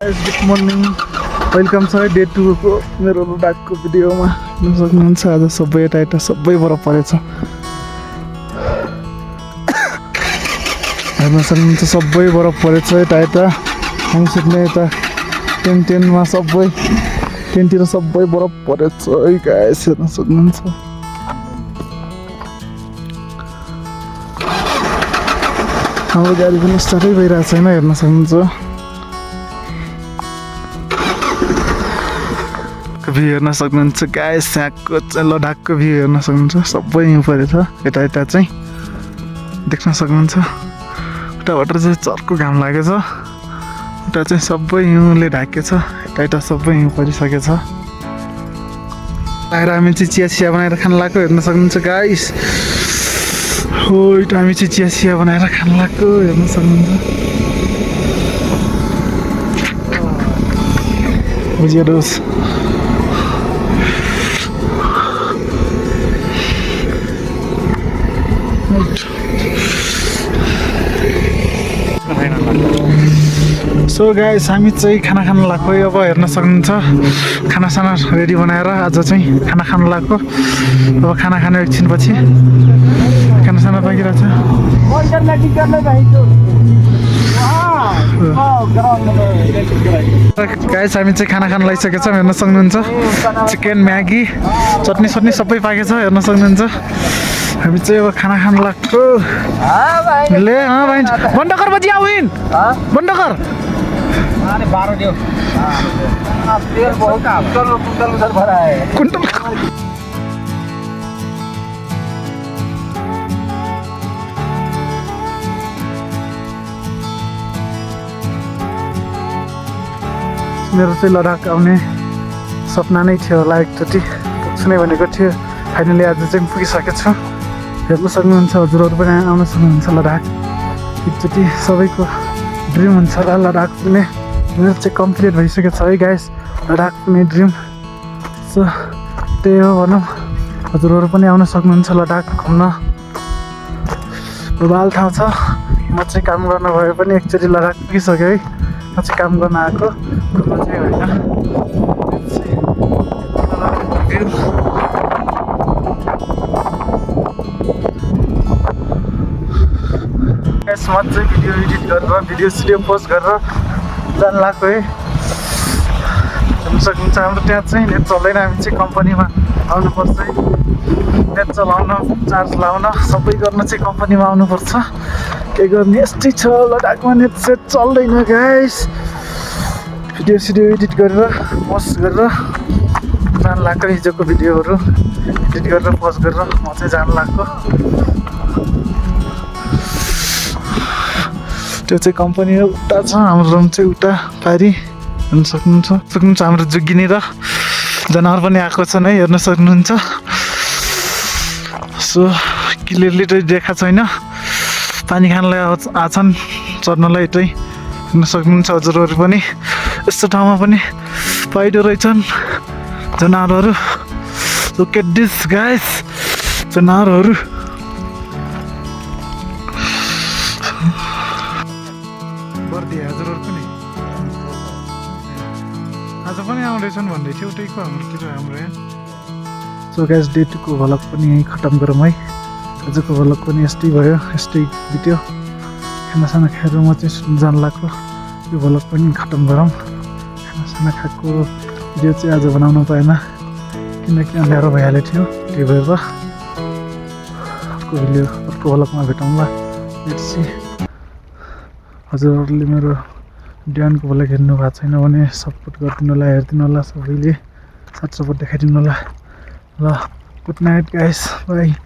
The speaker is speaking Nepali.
गुड मर्निङ वेलकम छ डे 2 को मेरो लडाकको भिडियोमा हेर्न सक्नुहुन्छ। आज सबै यता सबै बरफ परेछ हेर्न सक्नुहुन्छ। सबै बरफ परेछ यता हामी सुत्ने यता टेनमा सबै टेनतिर सबै बरफ परेछ है गाइस हेर्न सक्नुहुन्छ। हाम्रो गाडी पनि स्टार्टै भइरहेको छैन हेर्न सक्नुहुन्छ। भ्यू हेर्न सक्नुहुन्छ गाइस, यहाँको लडाकको भ्यू हेर्न सक्नुहुन्छ। सबै हिउँ परेछ यता चाहिँ देख्न सक्नुहुन्छ। उताबाट चाहिँ चर्को घाम लागेछ, उता चाहिँ सबै हिउँले ढाकेछ, यता सबै हिउँ परिसकेछ। आएर हामी चाहिँ चिया बनाएर खान लाग्यो हेर्न सक्नुहुन्छ गाइस। हो यता हामी चाहिँ चिया बनाएर खान लाग्यो हेर्न सक्नुहुन्छ। बुझियोस् सो गाइस हामी चाहिँ खाना खान लाग्यो। अब हेर्न सक्नुहुन्छ खानासाना रेडी बनाएर आज चाहिँ खाना खान लाग्यो। अब खाना खानु एकछिनपछि खानासाना पाकिरहेछ गाइस। हामी चाहिँ खाना खान लागिसकेको छौँ हेर्न सक्नुहुन्छ। चिकन म्यागी चटनी सट्नी सबै पाकेछ हेर्न सक्नुहुन्छ। हामी चाहिँ अब खाना खान लाग्यो। ले भाइ बन्द कर बजी आउन बन्द कर। कुंटल मेरो चाहिँ लडाक आउने सपना नै थियो होला, एकचोटि पुग्छु नै भनेको थियो। फाइनली आज चाहिँ पुगिसकेको छु हेर्न सक्नुहुन्छ। हजुरहरू पनि आउन सक्नुहुन्छ लडाक। एकचोटि सबैको ड्रिम हुन्छ होला लडाक पुग्ने। मेरो चाहिँ कम्प्लिट भइसकेको छ है गाइस लडाक पुग्ने ड्रिम। सो त्यही हो भनौँ, हजुरहरू पनि आउन सक्नुहुन्छ लडाक घुम्न। बबाल ठाउँ छ। म चाहिँ काम गर्न भए पनि एकचोटि लडाक पुगिसक्यो है। म चाहिँ काम गर्न आएको, घुम्न चाहिँ होइन। म चाहिँ भिडियो एडिट गरेर भिडियो पोस्ट गरेर जान लाग्यो है। हेर्न सक्नुहुन्छ हाम्रो त्यहाँ चाहिँ नेट चल्दैन। हामी चाहिँ कम्पनीमा आउनुपर्छ है। नेट चलाउन, चार्ज लाउन सबै गर्न चाहिँ कम्पनीमा आउनुपर्छ। केही गर्ने यस्तै छ लडाकमा, नेट सेट चल्दैन गाइस। भिडियो एडिट गरेर पोस्ट गरेर जान लाग्यो। हिजोको भिडियोहरू एडिट गरेर पोस्ट गरेर म चाहिँ जान लाग्यो। त्यो चाहिँ कम्पनी उता छ, हाम्रो रुम चाहिँ उता पारी हेर्न सक्नुहुन्छ। हाम्रो जुगिनी र जनावर पनि आएको छन् है हेर्न सक्नुहुन्छ। सो क्लियरली चाहिँ देखा छैन। पानी खानलाई आछन् चढ्नलाई यतै हेर्न सक्नुहुन्छ। हजुरहरू पनि यस्तो ठाउँमा पनि पाइदो रहेछन् जनावरहरू। लुक एट दिस गाइस, जनावरहरू। हजुरहरू पनि आज पनि आउँदैछन् भन्दै थियो उतैको हाम्रोतिर हाम्रो यहाँ। सो गाइस डे 2 को भ्लग पनि यहीँ खतम गरौँ है। आजको भ्लग पनि यस्तै भयो, यस्तै बित्यो। खानासाना खाएर म चाहिँ जान लाग्यो। यो भ्लग पनि खतम गरौँ। खानासाना खाएको भिडियो चाहिँ आज बनाउन पाएन किनकि अँध्यारो भइहालेको थियो। त्यही भएर अर्को भ्लगमा भेटौँला। हजुरहरूले मेरो ड्यानको भ्लग हेर्नु भएको छैन भने सपोर्ट गरिदिनु होला, हेरिदिनु होला। सबैले साथ सपोर्ट देखाइदिनु होला। ल गुड नाइट गाइस, बाई।